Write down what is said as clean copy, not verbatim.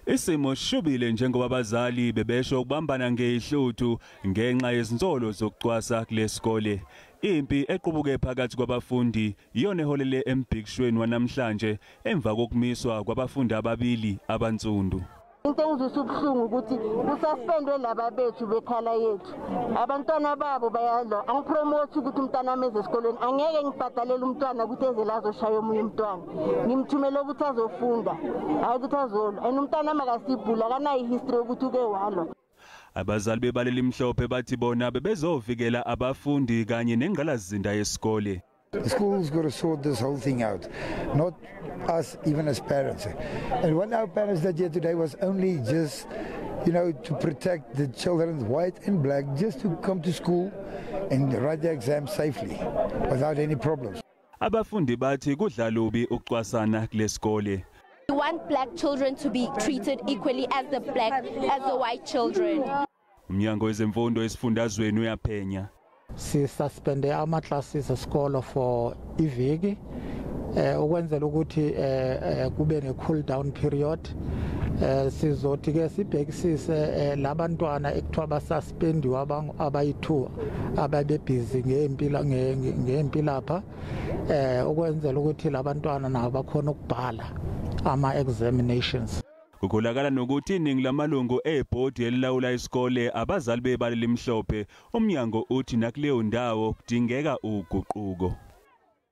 Isimo sishubile njengoba abazali bebesho ukubambana ngezihluthu ngenxa yezinsolo zokucwasa kulesikole. Impi equbuke phakathi kwabafundi iyona eholele embhikishweni wanamhlanje emva kokumiswa kwabafundi ababili abansundu. Into engizwisa ubuhlungu ukuthi kususpendwe laba bethu be-colour yethu, abantwana babo bayalwa. Angipromote ukuthi umntwana wami eze esikolweni, angeke ngibhadalele umntwana ukuthi eze la azoshaya omunye umntwana. Ngimthumele ukuthi azofunda, hhayi ukuthi azolwa, and umntwana wami akasibhuli, akanayo i-history yokuthi uke walwa. Abazali bebala elimhlophe bathi bona bebezovikela abafundi kanye nengqalasizinda yesikole. The school's got to sort this whole thing out, not us even as parents. And what our parents did here today was only just to protect the children, white and black, just to come to school and write their exams safely without any problems. Abafundi bathi kudla lubi ukucwasana kulesikole. We want black children to be treated equally as the white children. Umnyango wezemfundo esifundazweni uyaphenya. Sisuspende ama classes esikolo for iviki ukwenzela ukuthi kube ne cool down period. Sizothi ke sibhekisise labantwana ekuthiwa basuspendiwe abayi2 ababebhizi ngempila ngempilapha ukwenzela ukuthi labantwana nabo bakhona ukubhala ama examinations. Kukholakala nokuthi iningi lamalungu ebhodi elilawula isikole abazali bebala elimhlophe. Umnyango uthi nakuleyo ndawo kudingeka uguquko.